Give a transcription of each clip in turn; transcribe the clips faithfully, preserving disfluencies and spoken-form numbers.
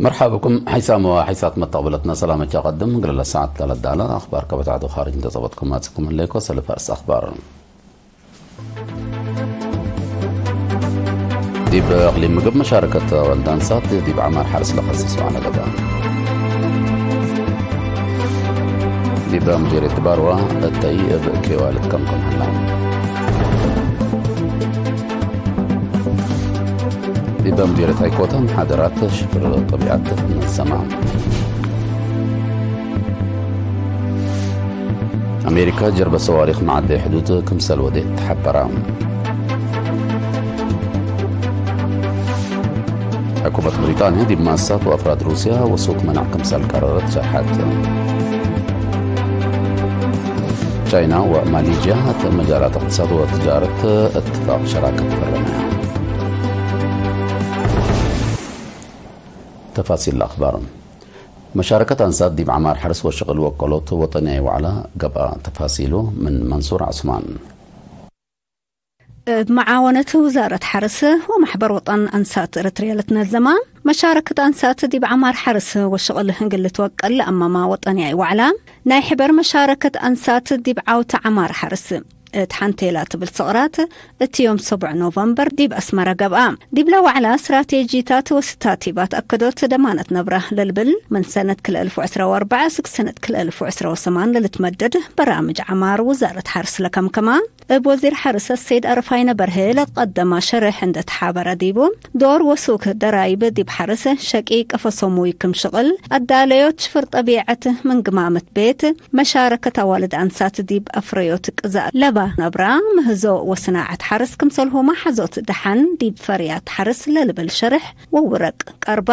መርሐበ ብኩም ሐይሳም ወሐይሳት መተቅብለትነ ሰላመ ቻቀድም። እግለ ለሰዓት ለለዳለ አኽባር ከበታቱ ኻርጅ እንተ ጸበጥኩም አጽኩም ህሌኮ ሰልፍ አርስ አኽባር። ዲብ እቅሊም ምግብ መሻረከት ወልድ አንሳት ዲብ ዐማር ሐርስ ለከስስ ወዐለ ገብአ። ዲብ ሙዲርየት ባርዋ እተይ እብ ኬዋ ልትከምከም ሀላ። ዲብ ሙዲርየት ሀይኮተ መሓደራት ሽፍር ጠቢዐት ትነዘማ። አሜሪካ ጀርበ ሰዋሪክ መዓደይ ሕዱድ ክምሰል ወዴት ተሐበራ። ሕኩመት ብሪጣንያ ዲብ መአሳት ወአፍራድ ሩስያ ወሱቅ መናዕ ክምሰል ቀረረት ሸርሐት። ቻይና ወማሌዥያ እት መጃላት እቅትሳድ ወትጃረት እትፋቅ ሸራከት ፈረመያ። ተፋሲል ለአኽባር። መሻረከት አንሳት ዲብ ዐማር ሐርስ ወሽቅል ወቀሎት ወጠንያይ ወዕላ ገብአ። ተፋሲሉ ምን መንሱር ዐስማን። እብ መዓወነት ውዛረት ሐርስ ወመሕበር ወጠን አንሳት ኤረትርያ ለትነዘማ መሻረከት አንሳት ዲብ ዐማር ሐርስ ወሽቅል እግል ልትወቀል ለአመማ ወጠንያይ ወዕላ፣ ናይ ሕበር መሻረከት አንሳት ዲብ ዐውተ ዐማር ሐርስ እት ሐንቴላ ትብል ሰቅራት እት ዮም ሰቡዕ ኖቨምበር ዲብ አስመረ ገብአ። ዲብለ ወዕላ ስትራቴጂታት ወስታቲባት አከዶት ደማነት ነብረ ለልብል ምን ሰነት ክልኤ አልፍ ወዕስራ ወአርበዕ እስክ ሰነት ክልኤ አልፍ ወዕስራ ወሰማን ለልትመደድ በራምጅ ዐማር ውዛረት ሐርስ ለከምከማ፣ እብ ወዚር ሐርስ አሰይድ አረፋይነ በርሄ ለትቀደመ ሸርሕ እንዴ ተሓበረ ዲቡ፣ ዶር ወሱክ ደራይብ ዲብ ሐርስ ሸቂ ቀፈ ሰሙይ ክም ሽቅል፣ አዳለዮት ሽፍር ጠቢዐት ምን ግማመት ቤት፣ መሻረከት አዋልድ አንሳት ዲብ አፍረዮት ቅዛእ ለባ ነብራ፣ ምህዞ ወስናዐት ሐርስ ክምሰልሁመ ሐዞት ደሐን ዲብ ፈርያት ሐርስ ለልብል ሸርሕ ወውረቅ ቀርባ።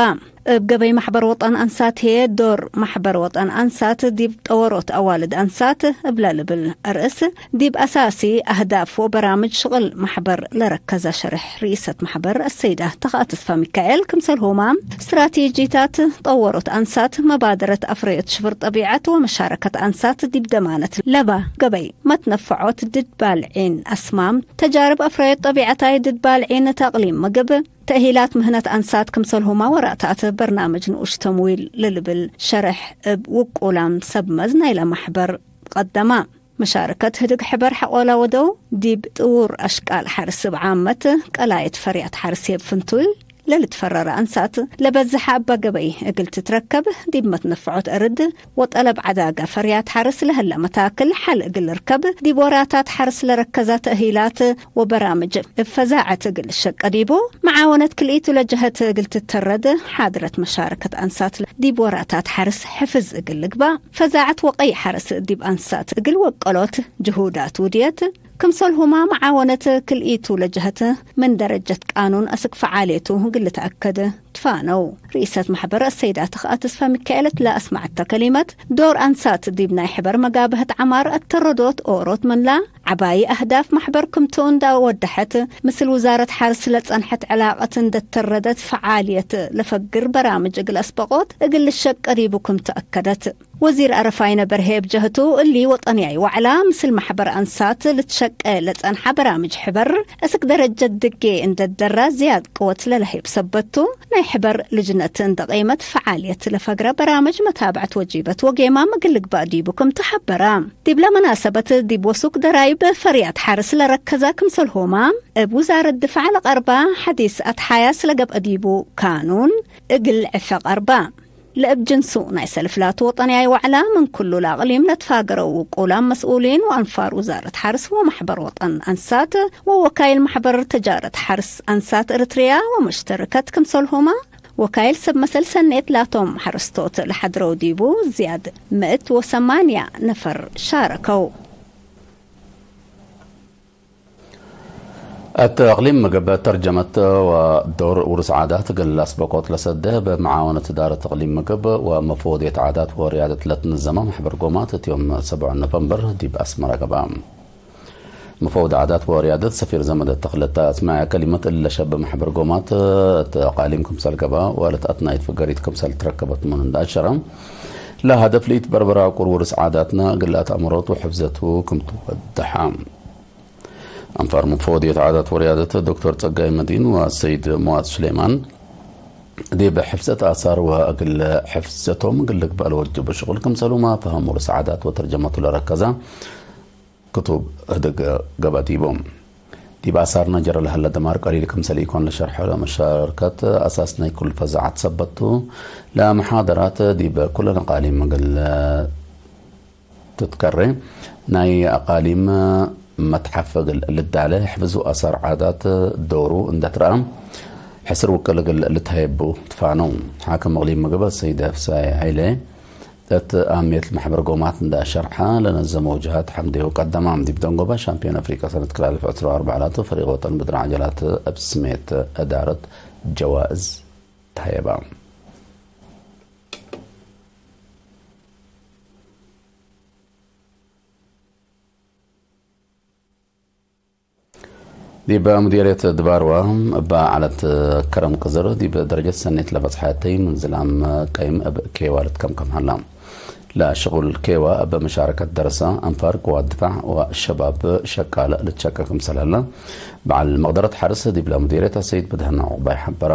እብ ገበይ መሕበር ወጠን አንሳት ህዬ፣ ዶር መሕበር ወጠን አንሳት ዲብ ጠወሮት አዋልድ አንሳት እብለ ልብል አርእስ፣ ዲብ አሳሲ አህዳፍ ወበራምጅ ሽቅል መሕበር ለረከዘ ሸርሕ ርኢሰት መሕበር አሰይዳ ተኽአ ተስፋ ሚካኤል፣ ክምሰልሁመ ስትራቴጂታት ጠወሮት አንሳት፣ መባደረት አፍረዮት ሽፍር ጠቢዐት ወመሻረከት አንሳት ዲብ ደማነት ለባ ገበይ መትነፈዖት ድድ ባልዒን አስማም፣ ተጃርብ አፍረዮት ጠቢዐታይ ድድ ባልዒን እት አቅሊም ምግብ፣ ተእሂላት ምህነት አንሳት ክምሰልሁመ ወራታት በርናምጅ ንኡሽ ተምዊል ለልብል ሸርሕ እብ ውቁላም ሰብ መዝ ናይለ መሕበር ቀደማ። መሻረከት ህድግ ሕበር ሐቆለ ወደው ዲብ ጥውር አሽቃል ሐርስ እብ ዓመት ቀላየት ፈርያት ሐርስ እብ ፍንቱይ ለልትፈረረ አንሳት ለበዝሐ እበ ገበይ እግል ትትረከብ ዲብ መትነፈዖት እርድ ወጠለብ ዐዳገ ፈርያት ሐርስ ለህለ መታክል ሐል እግል ልርከብ፣ ዲብ ወራታት ሐርስ ለረከዘ ተእሂላት ወበራምጅ እብ ፈዛዐት እግል ልሸቀ ዲቡ፣ መዓወነት ክልኢቱ ለጀሀት እግል ትተረድ፣ ሓድረት መሻረከት አንሳት ዲብ ወራታት ሐርስ ሕፍዝ እግል ልግባእ፣ ፈዛዐት ወቀይ ሐርስ ዲብ አንሳት እግል ወቀሎት ጅሁዳት ውድየት፣ ክምሰልሁመ መዓወነት ክልኢቱ ለጀሀት ምን ደረጀት ቃኑን አስክ ፈዓልየቱ እግል ልትአከድ ትፋነው። ርኢሰት መሕበር አሰይዳ ተኽአ ተስፋ ሚካኤል እት ለአስመዐተ ከሊመት፣ ዶር አንሳት ዲብ ናይ ሕበር መጋብሀት ዐማር አተረዶት ኦሮት ምንላ፣ ዐባዪ አህዳፍ መሕበር ክምቱ እንዳ ወደሐት፣ ምስል ውዛረት ሐርስ ለጸንሐት ዕላቀት እንደ ተረደት፣ ፈዓልየት ለፈግር በራምጅ እግል አስበቆት እግል ልሸቀ ዲቡ ክምቱ አከደት። ወዚር አረፋይነ በርሄ እብ ጀህቱ፣ እሊ ወጠንያይ ወዕላ ምስል መሕበር አንሳት ልትሸቄ ለጸንሐ በራምጅ ሕበር፣ እስክ ደረጀት ድጌ እንደ ደራ ዝያድ ቅወት ለለህይብ ሰበት ቱ፣ ናይ ሕበር ልጅነት እንደ ቄመት ፈዓልየት ለፈግረ በራምጅ መታብዐት ወጂበት ወጌማም እግል ልግባእ ዲቡ ክምቱ ሐበረ። ዲብለ መናሰበት ዲብ ወሱክ ደራይብ ፈርያት ሐርስ ለረከዛ ክምሰልሁመ፣ እብ ውዛረት ድፋዕ ለቀርባ ሐዲስ አትሓያስ ለገብአ ዲቡ ካኑን እግል ዕፈ ቀርባ። ለእብ ጅንሱ ናይ ሰልፍ ላቱ ወጠንያይ ወዕላ ምን ክሉ ለአቅሊም ለትፋገረው ውቁላም መስኡሊን ወአንፋር ውዛረት ሐርስ ወመሕበር ወጠን አንሳት ወወካይል መሕበር ተጃረት ሐርስ አንሳት እርትርያ ወመሽተርከት ክምሰልሁመ ወካይል ሰብ መሰል ሰኔት ላቶም ሐረስቶት ለሐድረው ዲቡ ዝያድ ምእት ወሰማንያ ነፈር ሻረከው። እት እቅሊም ምግብ ተርጀመት ወዶር ውርስ ዓዳት እግል አስበቆት ለሰደ፣ በመዓወነት እዳረት እቅሊም ምግብ ወመፍወድየት ዓዳት ወርያደት ለትንዘመ መሕበር ጎማት፣ እት ዮም ሰብዑ ኖቨምበር ዲብ አስመረ ገብአ። መፈወድ ዓዳት ወርያደት ሰፊር ዘመደ ተክለ እት አስመዐ ከሊመት፣ እለ ሸብ መሕበር ጎማት እት እቃሊም ክምሰል ገብአ፣ ወለት አትናይት ፍገሪት ክምሰል ትረከበት ምኑ እንደ አሸረ፣ ለሀደፍ ለኢትበርበረ ዕቁር ውርስ ዓዳትና እግል አትአምሮት ወሕፍዘቱ ክምቱ ወደሐ። አንፋር መፈወድየት ዓዳት ወርያደት ዶክተር ጸጋይ መዲን ወሰይድ ሙዓዝ ሱሌማን፣ ዲብ ሕፍዘት አሳር ወእግል ሕፍዘቶም እግል ልግበእ ለወጅቡ ሽቁል ክምሰሉመ ፈሀሙ ርሰዓዳት ወተርጀመቱ ለረከዘ ክቱብ ህድግ ገብአ ዲቡ። ዲብ አሳርነ ጀረ ለሀለ ደማር ቀሊል ክምሰል ኢኮን ለሸርሐ ለመሻርከት አሳስ ናይ ኩል ፈዛዐት ሰበት ቱ። ለመሓደራት ዲብ ኩለን አቃሊም እግል ትትከሬ፣ ናይ አቃሊም መትሐፍ እግል ልዳለ፣ ሕፍዝ ወአሳር ዓዳት ዶሩ እንደ ትረአ፣ ሕስር ውቅል እግል ልትሀየቡ ትፋነው። ሓክም እቅሊም ምግብ ሰይድ ፍሳይ ሀይሌ እት አምየት ለመሕበር ጎማት እንደ አሸርሐ፣ ለነዘመው ጀሃት ሐምዴሁ ቀደማ። ዲብ ደንጎባ ሻምፒዮን አፍሪቃ ሰነት ክልኤ አልፍ ዕስራ ወአርበዕ ላቱ ፈሪቅ ወጠን ብድር ዐጀላት እብ ስሜት እዳረት ጀዋእዝ ተሀየባ። ዲብ ሙዲርየት ድባርወ እበ ዐለት ከረም ቅዝር ዲብ ደረጀት ሰኔት ለበጽሐ እተይ ምን ዝላም ቀይም እብ ኬዋ ልትከምከም ሀላ። ለሽቁል ኬዋ እብ መሻረከት ደረሰ፣ አንፋር፣ ቅዋት ድፋዕ ወሸባብ ሸቃለ ልትሸቀ ክምሰል ሀለ በዐል መቅደረት ሐርስ ዲብለ ሙዲርየት አሰይድ በድሀነ ዑቅባይ ሐበረ።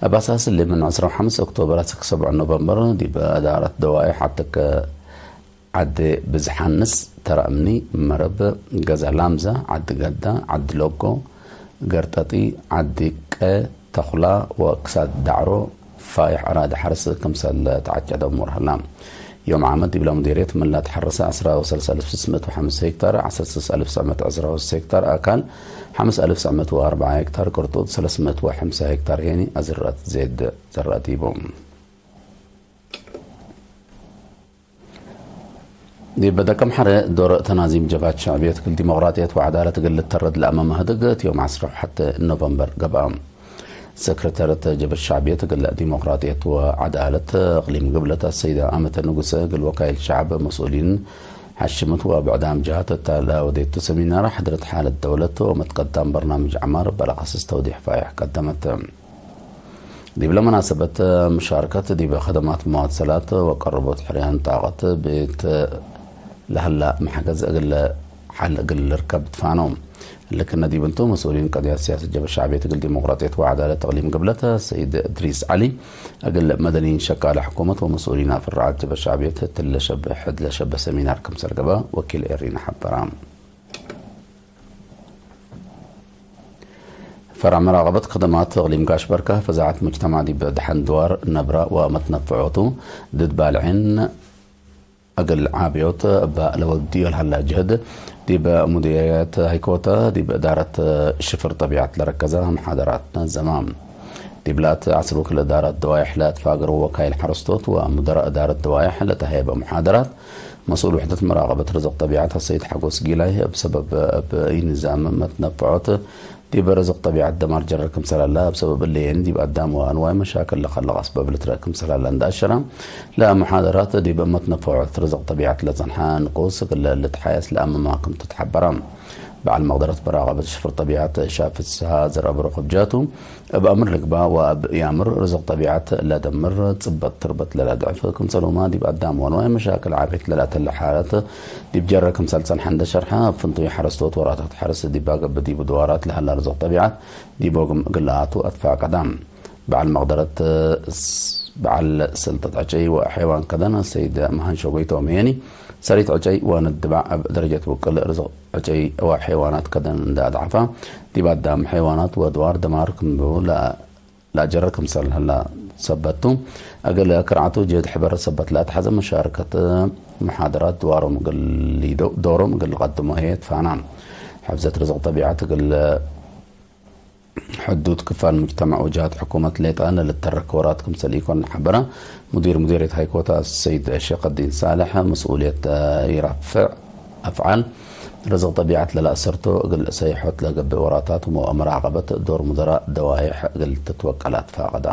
እብ አሳስ እሊ ምን ዕስራ ወሐምስ ኦክቶበር አስክ ሰብዕ ኖቨምበር ዲብ እዳረት ደዋይሕ ዐድ ዐዲ ብዝሓንስ፣ ተረ እምኒ፣ መረብ፣ ገዛ ላምዛ፣ ዐዲ ገዳ፣ ዐዲ ሎጎ፣ ገርጠጢ፣ ዐዲ ቀ፣ ተኹላ ወክሳድ ዳዕሮ፣ ፋይሕ አራዲ ሐርስ ክምሰል ተዐጨደ እሙር ሀላ። ዮም ዓመት ዲብለ ሙዲርየት ምን ለተሐረሰ ዐስራ ወሰለስ አልፍ ስስ ምእት ወሐምስ ሄክታር፣ ዐስር ስስ አልፍ ሰዕ ምእት ዐስራ ወስስ ሄክታር አካል፣ ሐምስ አልፍ ሰዕ ምእት ወአርበዓ ሄክታር ቅርጡጥ፣ ሰለስ ምእት ወሐምሳ ሄክታር ሄኒ አዝረአት ዜድ ዘረአ ዲቡ። ዲብ ደቀምሐረ ዶር ተናዚም ጀብሀት ሸዕብየት እግል ዲሞቅራጥየት ወዐዳለት እግል ልተረድ ለአመ መህድግ እት ዮም ዐስራ ወሐተ ኖቨምበር ገብአ። ሰክረተርየት ጀብሀት ሸዕብየት እግል ዲሞቅራጥየት ወዐዳለት እቅሊም ግብለት አሰይደ አመተ ንጉሰ እግል ወካይል ሸዐብ መስኡሊን ሐሽምት ወብዕዳም ጀሃት እተ ለወዴቱ ሰሚናር ሐድረት ሓለት ደውለት ወመትቀዳም በርናምጅ ዐማር በለኸስስ ተውዲሕ ፋይሕ ቀደመት። ዲብለ መናሰበት፣ መሻርከት ዲበ ከደማት መዋሰላት ወቀርቦት ሕርያን ጣቀት ቤት ለሀላ መሕገዝ እግለ ሐል እግል ልርከብ ትፋነው። ልክነ ዲብ እንቱ፣ መስኡሊን ቀድያት ሲያሰት ጀብሀት ሸዕብየት እግል ዲሞቅራጥየት ወዐዳለት እቅሊም ግብለት ሰይድ እድሪስ ዐሊ፣ እግል መደኒን ሸቃለ ሕኩመት ወመስኡሊን አፍራዓት ጀብሀት ሸዕብየት እትለ ሸብሕ እድለ ሸብህ ሰሚናር ክምሰል ገብአ ወኪል ኤሪና ሐበራ። ፈርዕ መራቀበት ከደማት እቅሊም ጋሽ በርከ፣ ፈዛዐት ሙጅተማዕ ዲብ ደሐን ድዋር ነብረ ወመትነፈዖቱ ድድ ባልዒን እግል ዓብዮት እበ ለወድዮ ለሀላ ጅህድ፣ ዲብ ሙዲርየት ሀይኮተ ዲብ እዳረት ሽፍር ጠቢዐት ለረከዘ መሓደራት ነዘመ። ዲብ ላት ዐስር ወክልኤ እዳረት ደዋይሕ ለአትፋገረው ወካይል ሐረስቶት ወሙደራእ እዳረት ደዋይሕ ለተሀየበ መሓደራት፣ መስኡል ውሕደት መራቀበት ርዝቅ ጠቢዐት አሰይድ ሐጎስ ጊላይ፣ እብ ሰበብ እብ ኢንዛም መትነፈዖት ዲብ ርዝቅ ጠቢዐት ደማር ጀረ ክምሰል ሀላ፣ እብ ሰበብ እለየኒ ዲብ አዳም ወአንዋይ መሻክል ለከልቅ አስባብ ልትረእ ክምሰል ሀላ እንደ አሸረ፣ ለመሓደራት ዲብ መትነፈዖት ርዝቅ ጠቢዐት ለጸንሐ ንቁስ እግል ልትሓየስ ለአመማ ክምቱ ተሐበረ። በዐል መቅደረት መራቀበት ሽፍር ጠቢዐት ሻፍ ፍስሃ ዘርአብሩክ እብ ጃቱ፣ እብ አምር ልግባእ ወእብ ኢአምር ርዝቅ ጠቢዐት ለደምር፣ ጽበጥ ትርበት ለለአድዕፍ፣ ክምሰልሁመ ዲብ አዳም ወአንዋይ መሻክል ዓቤት ለለአተለ ሓለት ዲብ ጀረ ክምሰል ጸንሐ እንደ ሸርሐ፣ እብ ፍንቱይ ሐረስቶት ወራታት ሐርስ ዲብ አገብእ ዲቡ ድዋራት ለሀላ ርዝቅ ጠቢዐት ዲቦግም እግል ለአቱ አትፋቀደ። በዐል መቅደረት ስ-፣ በዐል ስልጠት ዕጨይ ወሐይዋን ከደን ሰይድ መሃንሾ ጎይቶም ሄኒ፣ ሰሪት ዕጨይ ወንድባዕ እብ ደረጀት ውቅል ርዝቅ ዕጨይ ወሐይዋናት ከደን እንደ አድዓፋ፣ ዲብ አዳም ሐይዋናት ወድዋር ደማር ክምቡ ለአ-፣ ለአጀረ ክምሰል ሀላ ሰበት ቱ፣ እግል ክርዓቱ ጅህድ ሕበር ሰበት ለአትሐዘ መሻርከት መሓደራት ድዋሮም እግል ሊዶ-፣ ዶሮም እግል ልቀድሞ ህዬ ትፋና። ሕፍዘት ርዝቅ ጠቢዐት እግል ሕዱድ ክፋል ሙጅተማዕ ወጀሃት ሕኩመት ሌጠ ለልተረክ ወራት ክምሰል ኢኮን ሐበረ። ሙዲር ሙዲርየት ሃይኮታ ሰይድ ሼክዲን ሳልሕ፣ መስኡልየት ኢራፍዕ አፍዓል ርዝቅ ጠቢዐት ለለአሰርቶ እግል ሰይሖት ለገብእ ወራታት ወመራቀበት ዶር ሙደራእ ደዋይሕ እግል ትትወቀል አትፋቀደ።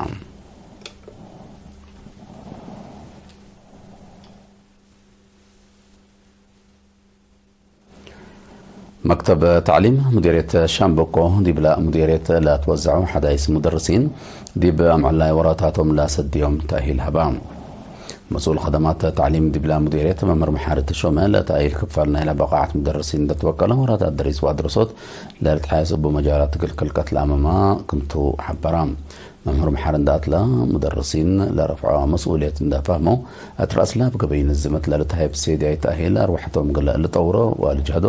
መክተብ ተዕሊም ሙዲርየት ሻምበቆ ዲብለ ሙዲርየት ለትወዘዐው ሐዳይስ ሙደርሲን ዲብ አምዕላይ ወራታቶም ለሰድዮም ተእሂል ሀባ። መስኡል ከደማት ተዕሊም ዲብለ ሙዲርየት መምህር መሓሪ ተሾመ፣ ለተእሂል ክፋል ናይለ በቃዓት ሙደርሲን ለትወቀለ ወራታት ደሪስ ወአድረሶት ለልትሓየስ እቡ መጃላት እግል ክልቀት ለአመማ ክምቱ ሐበራ። መምህር መሓር እንደ አትላ፣ ሙደርሲን ለረፍዖ መስኡልየት እንደ ፈህመው፣ እት ረአስላብ ገበይ ንዝመት ለልትሀይብ ሴድያይ ተእሂል አርወሐቶም እግል ልጠውሮ ወልጅሀዶ፣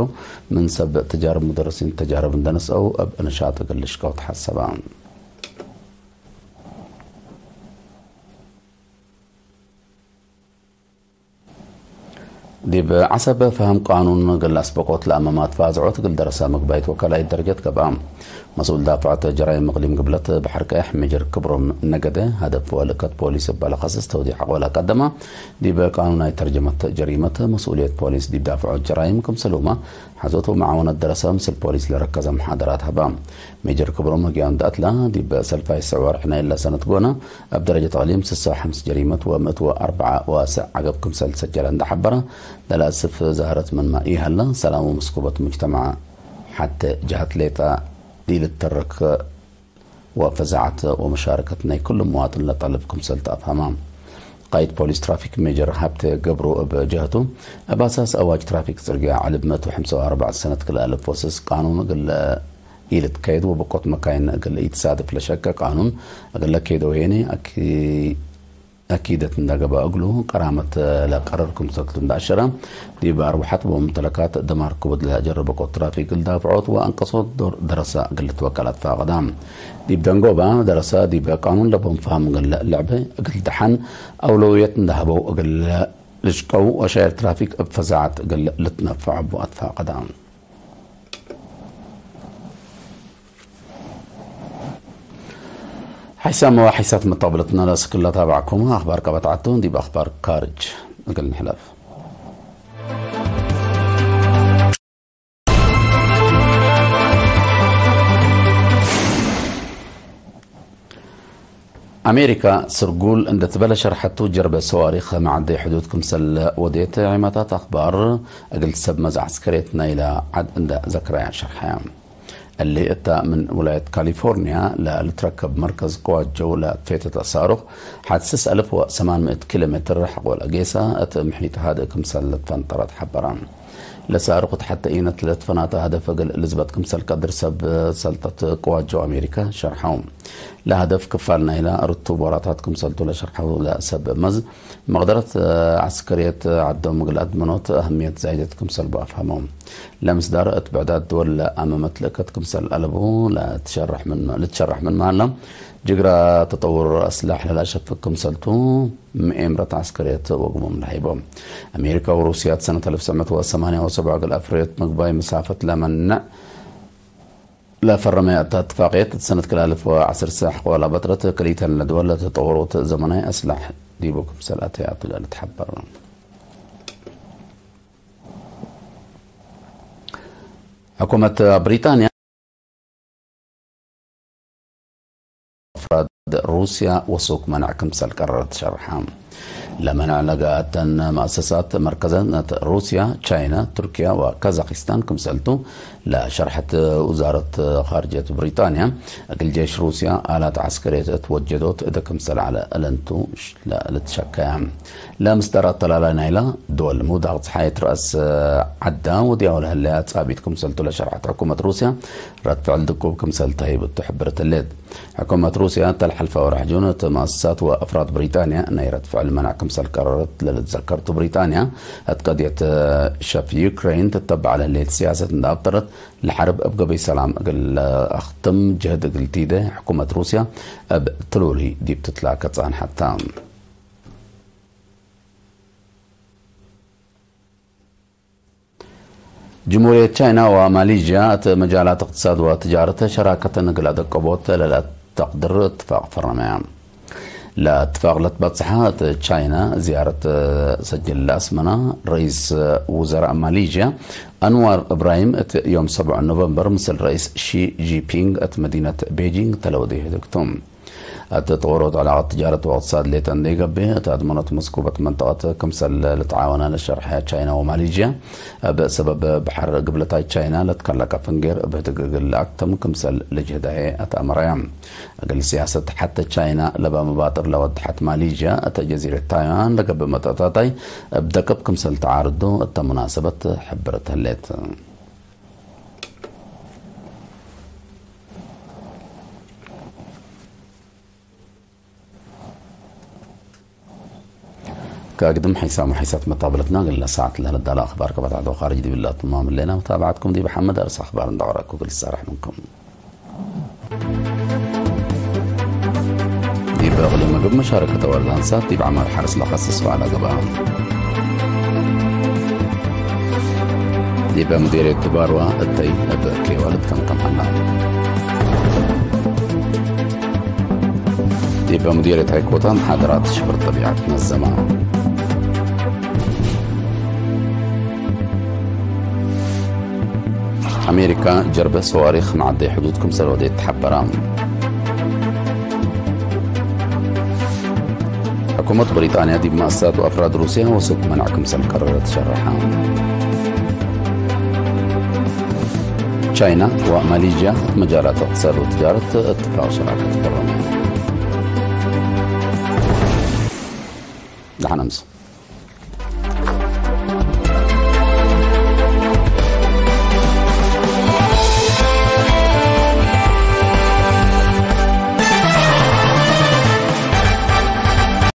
ምን ሰብ ተጃርብ ሙደርሲን ተጃርብ እንደ ነስአው እብ ንሻጥ እግል ልሽቀው ተሐሰበ። ዲብ ዐሰብ ፈህም ቃኑን እግል አስበቆት ለአመማት ፋዝዖት እግል ደረሰ ምግባይት ወከላይት ደረጀት ገብአ። መስኡል ዳፍዖት ጀራይም እቅሊም ግብለት በሐር ቀየሕ ሜጀር ክብሮም ነገደ፣ ሀደፍ ወልእከት ፖሊስ እበ ለከስስ ተውዲዕ አቅበለ ቀደመ። ዲብ ቃኑናይ ተርጀመት ጀሪመት መስኡልየት ፖሊስ ዲብ ዳፍዖት ጀራይም ክምሰልሁመ ሐዞት ወመዓወነት ደረሰ ምስል ፖሊስ ለረከዘ መሓደራት ሀበ። ሜጀር ክብሮም ህግያም ደአትላ፣ ዲብ ሰልፋይ ስዕ ወርሕ ናይለ ሰነት ጎነ፣ እብ ደረጀት እቅሊም ስሳ ወሐምስ ጀሪመት ወምእት ወአርበዓ ዋስዕ ዐገብ ክምሰል ሰጀለ እንደ ሐበረ፣ ለለአስፍ ዛህረት ምንመ ኢሀለ፣ ሰላም ወመስኩበት ሙጅተማዕ ሐቴ ጀሀት ሌጠ ኢልትተረክ ወፈዛዐት ወመሻረከት ናይ ክሉ መዋጥን ለጠልብ ክምሰል ተአፍሀመ። ቃይድ ፖሊስ ትራፊክ ሜጀር ሀብቴ ገብሩ እብ ጀህቱ፣ እብ አሳስ አዋጅ ትራፊክ ጽርግያ ዕልብ ምእት ወሐምሳ ወአርበዕ ሰነት ክልኤ አልፍ ወስስ ቃኑን እግል ኢልትከየድ ወብቆት መካይን እግል ኢትሳድፍ ለሸቀ ቃኑን እግል ለከየደው ሄኔ አኪ-፣ አኪደት እንደ ገብአ እግሉ ቀራመት ለቀረር ክምሰልቱ እንደ አሸረ፣ ዲብ አርወሐት ወሙምተለካት ደማር ክቡድ ለጀረ ብቆት ትራፊክ እግል ዳፍዖት ወአንቀሶት ዶር ደረሰ እግል ልትወቀል አትፋቀደ። ዲብ ደንጎባ ደረሰ ዲብ ቃኑን ለቦም ፈሀም እግል ለልዕበ እግል ደሐን አውለውየት እንደ ሀበው እግል ልሽቀው ወሻይር ትራፊክ እብ ፈዛዐት እግል ልትነፈዕ እቡ አትፋቀደ። ሐይሳም ወሐይሳት መጣብለትና ለእስክለ ታባዕኩም አኽባር ቀበት ዐቱ ዲብ አኽባር ካርጅ እግል ንሕለፍ። አሜሪካ ስርጉል እንደ ትበለ ሸርሐቱ ጀርበ ሰዋሪክ መዐደይ ሕዱድ ክምሰል ወዴት ዒማታት አኽባር እግል ሰብ መዝ ዐስከርየት ናይለ ዐድ እንደ ዘክረያ ሸርሐያ። እሊ እተ ምን ውላየት ካሊፎርኒያ ለልትረከብ መርከዝ ቅዋት ጀው ለትፌተት ሳሩክ ሐድ ስስ አልፍ ወሰማን ምእት ኪሎ ሜትር ሐቆለ ጌሰ እት ምሕኒት ሃድእ ክምሰል ልትፈንጠረት ሐበረ። ለሳሩክ እት ሐቴ ኢነት ለትፈናተ ሀደፍ እግል ልዝበት ክምሰል ቀድር ሰብ ሰልጠት ቅዋት ጀው አሜሪካ ሸርሐው። ለሀደፍ ክፋል ናይለ ርቱብ ወራታት ክምሰልቱ ለሸርሐው ለሰብ መዝ መቅደረት ዐስከርየት ዐዶም እግል አድምኖት አህምየት ዛይደት ክምሰል በአፍሀመው። ለምስዳር እት ብዕዳት ድወል ለአመመት ልእከት ክምሰል አለቡ ለትሸረሕ ምን-፣ ልትሸረሕ ምን መሀላ፣ ጅግረ ተጠውር አስላሕ ለለአሸፍግ ክምሰልቱ ምኤምረት ዐስከርየት ወግሞም ለሀይቦ። አሜሪካ ወሩስያ እት ሰነት አልፍ ወትሰዕ ምእት ወሰማንያ ወሰብዓ እግል አፍረየት ምግባይ መሳፈት ለመንዕ ለፈረመ እተ እትፋቅየት፣ እት ሰነት ክልኤ አልፍ ወዐስር ሰሕ ቆላ በጥረት ክልኢተን ለድወል ለተጠወሩት ዘመናይ አስላሕ ዲቡ ክምሰል አተያቱ ለልትሐበር። ሕኩመት ብሪጣንያ አፍራድ ሩስያ ወሱክ መንዕ ክምሰል ቀረረት ሸርሐ። ለመንዕ ለገአተን መአሰሳት መርከዘነት ሩስያ፣ ቻይና፣ ቱርክያ ወካዛኪስታን ክምሰልቱ ለሸርሐት ውዛረት ካርጅየት ብሪጣንያ፣ እግል ጄሽ ሩስያ አላት ዐስከርየት እት ወጀዶት እደ ክምሰል ዐለ እለንቱ ለልትሸከያ። ለምስዳር አተላላይ ናይላ ዶል ምውዳቅ ጸሓየት ረአስ ዐዳ ወዲያው ለህለያ ጻቢት ክምሰልቱ ለሸርሐት ሕኩመት ሩስያ፣ ረድ ፍዕል ድቁብ ክምሰል ተህይብ እቱ ሕብርት ህሌት። ሕኩመት ሩስያ፣ እተ ለሐልፈ ወርሕ ጁን እት መአሰሳት ወአፍራድ ብሪጣንያ ናይ ረድ ፍዕል መናዕ ክምሰል ቀረረት ለልትዘከርቱ፣ ብሪጣንያ እት ቀድየት ሸፍ ዩክሬን ትተበዕ ለህሌት ሲያሰት እንደ አብጠረት፣ ለሐርብ እብ ገበይ ሰላም እግል ለአክትም ጅህድ እግል ቲደ ሕኩመት ሩስያ እብ ትሉሊ ዲብ ትትላከ ጻንሐታ። ጅምሁርየት ቻይና ወማሌዥያ እት መጃላት እቅትሳድ ወትጃረት ሸራከተን እግል አደቀቦት ለለአተቅድር እትፋቅ ፈረመያ። ለእትፋቅ ለትበጽሐ እት ቻይና ዝያረት ሰጅል ለአስመና ረኢስ ውዘራእ ማሌዥያ አንዋር እብራሂም እት ዮም ሰብዑ ኖቨምበር ምስል ረኢስ ሺ ጂንፒንግ እት መዲነት ቤጂንግ ተለወዴ ህድግቱ። እት ጠወሮት ዐላቀት ትጃረት ወእቅትሳድ ሌጠ እንዴ ገብእ፣ እት አድመኖት መስኩበት መንጠቀት ክምሰል ልትዓወነ ለሸርሐ ቻይና ወማሌዥያ፣ እብ ሰበብ በሐር ግብለታይ ቻይና ለትከለቀ ፍንጌር እብ ህድግ እግል ለአክትም ክምሰል ልጅህዳሄ አትአመረያ። እግል ሲያሰት ሐተ ቻይና ለበ መባጥር ለወድሐት ማሌዥያ፣ እተ ጀዚረት ታይዋን ለገብእ መጠጣታይ እብ ደቅብ ክምሰል ተዓርዱ እተ ሙናሰበት ሕብርት ህሌት። ከአግድም ሐይሳም ወሐይሳት መታብለትና እግል ነሰአት ለህለ ዳለ አኽባር ከበታዕት ወኻርጅ ዲብላ ትማም ህሌና። መታብዐትኩም ዲብ ሐመድ አርስ አኽባር እንደ ዐረኩ እግል ልሳረሕ ምንኩም። ዲብ እቅሊም ምግብ መሻረከት አዋልድ አንሳት ዲብ ዐማር ሐርስ ለከስስ በዐለ ገብአ። ዲብ ሙዲርየት ባርዋ እተይ እብ ኬዋ ልትከምከም ሀላ። ዲብ ሙዲርየት ሐይኮታ መሓደራት ሽፍር ጠቢዐት ነዘማ። አሜሪካ ጀርበ ሰዋሪክ መዐደይ ሕዱድ ክምሰል ወዴት ተሐበራ። ሕኩመት ብሪጣንያ ዲብ መአሰሳት ወአፍራድ ሩስያ ወሱቅ መንዕ ክምሰል ቀረረት ሸረሐ። ቻይና ወማሌዥያ እት መጃላት እቅትሳድ ወትጃረት እትፋቅ ሸራከት ተፈረሙ። ደሐን አምስ።